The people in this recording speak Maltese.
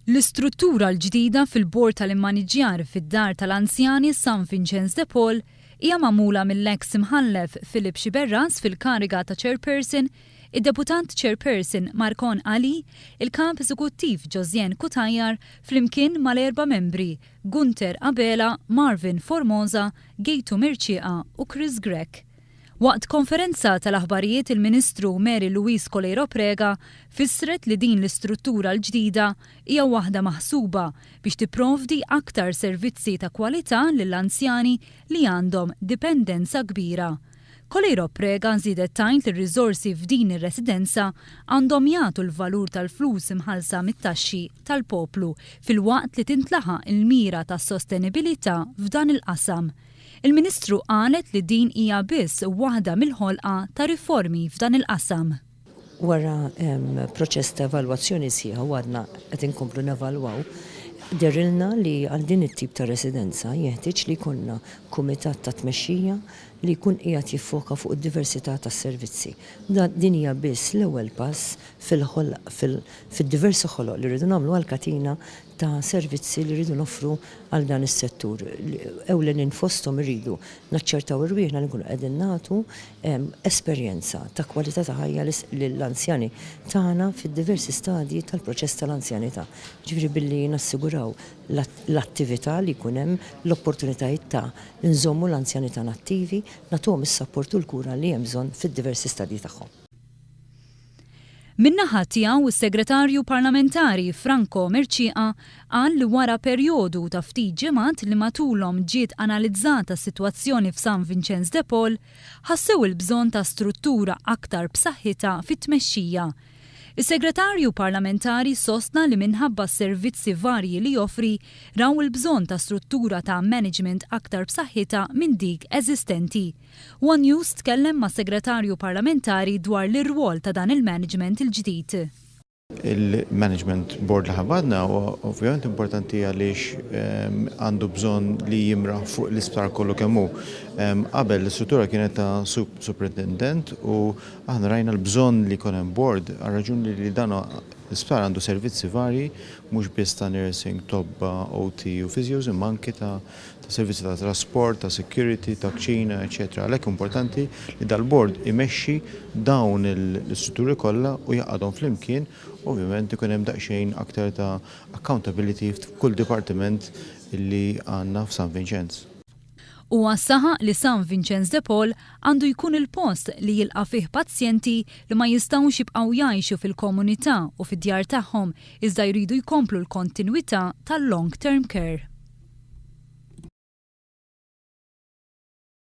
L-istruttura l-ġdida fil-Bord tal-Immaniġġjar fid-Dar tal-Anzjani San Vinċenz de Paul hija magħmula mill-eks Imħallef Philip Sciberras fil-kariga ta' Chairperson, id-Deputat Chairperson Marcon Ali, il-Kap Eżekuttiv Josianne Cutajar flimkien mal-erba' membri Gunther Abela, Marvin Formosa, Gejtu Mercieca u Chris Grech. Waqt konferenza tal-aħbarijiet il-Ministru Mary Louise Coleiro Preca fissret li din l-istruttura l-ġdida hija waħda maħsuba biex tipprovdi aktar servizzi ta' kwalità lill-anzjani li għandhom dipendenza kbira. Coleiro Preca żiedet tgħid li r-riżorsi f'din ir-residenza għandhom jagħtu l-valur tal-flus imħallsa mit-taxxi tal-poplu filwaqt li tintlaħaq il-mira tas-sostenibilità f'dan il-qasam. Il-Ministru qalet li din hija biss waħda mill-ħolqa ta' riformi f'dan il-qasam. Wara proċess ta' evalwazzjoni sħiħa u għadna qed inkomplu nevalwaw, dehrilna li għal din it-tip ta' residenza jeħtieġ li jkollna kumitat ta' tmexxija li jkun qiegħed jiffoka fuq id-diversità tas-servizzi. Din hija biss l-ewwel pass fid-diversi ħoloq li rridu nagħmlu għall-katina ta' servizzi li rridu noffru għal dan is-settur. Ewlenin fosthom irridu naċċertaw irwieħna li nkunu qegħdin nagħtu esperjenza ta' kwalità ta' ħajja lill-anzjani tagħna fid-diversi stadji tal-proċess tal-anzjanità. Jiġifieri billi nassiguraw l-attività li jkun hemm, l-opportunitajiet ta' li nżommu l-anzjani tagħna attivi, nagħtuhom is-sapport u l-kura li hemm bżonn fid-diversi stadji tagħhom. Min-naħa tiegħu s-Segretarju Parlamentari Franco Mercieca qal li wara perjodu ta' ftit ġimgħat li matulhom ġiet analizzata s-sitwazzjoni f'San Vinċenz de Paul, ħassew il-bżonn ta' struttura aktar b'saħħitha fit-tmexxija. Is-Segretarju Parlamentari sostna li minħabba s-servizzi varji li joffri, raw il-bżonn ta' struttura ta' management aktar b'saħħitha minn dik eżistenti. One News tkellem mas-Segretarju Parlamentari dwar l-irwol ta' dan il-management il-ġdid. Il-Management Board li ħabadna huwa ovvjament importanti għaliex għandu bżonn li jimraħ fuq l-isptar kollu kemm hu. Qabel l-istruttura kienet ta' superintendent u aħna rajna l-bżonn li jkun hemm board għar-raġuni li dan l-isptar għandu servizzi varji mhux biss ta' nursing, tobba, OT u physios imma anki ta' ta' servizzi ta' trasport, ta' security, ta' kċina, eċċetera Għalhekk importanti li dal-bord imexxi dawn l-istrutturi kollha u jgħaqqadhom flimkien u ovvjament ikun hemm daqsxejn aktar ta' accountability f'kull dipartiment li għandna f'San Vinċenz. Huwa saħaq li San Vinċenz de Paul għandu jkun il-post li jilqa' fih pazjenti li ma jistgħux jibqgħu jgħixu fil-komunità u fid-djar tagħhom iżda jridu jkomplu l-kontinwità tal-long term care.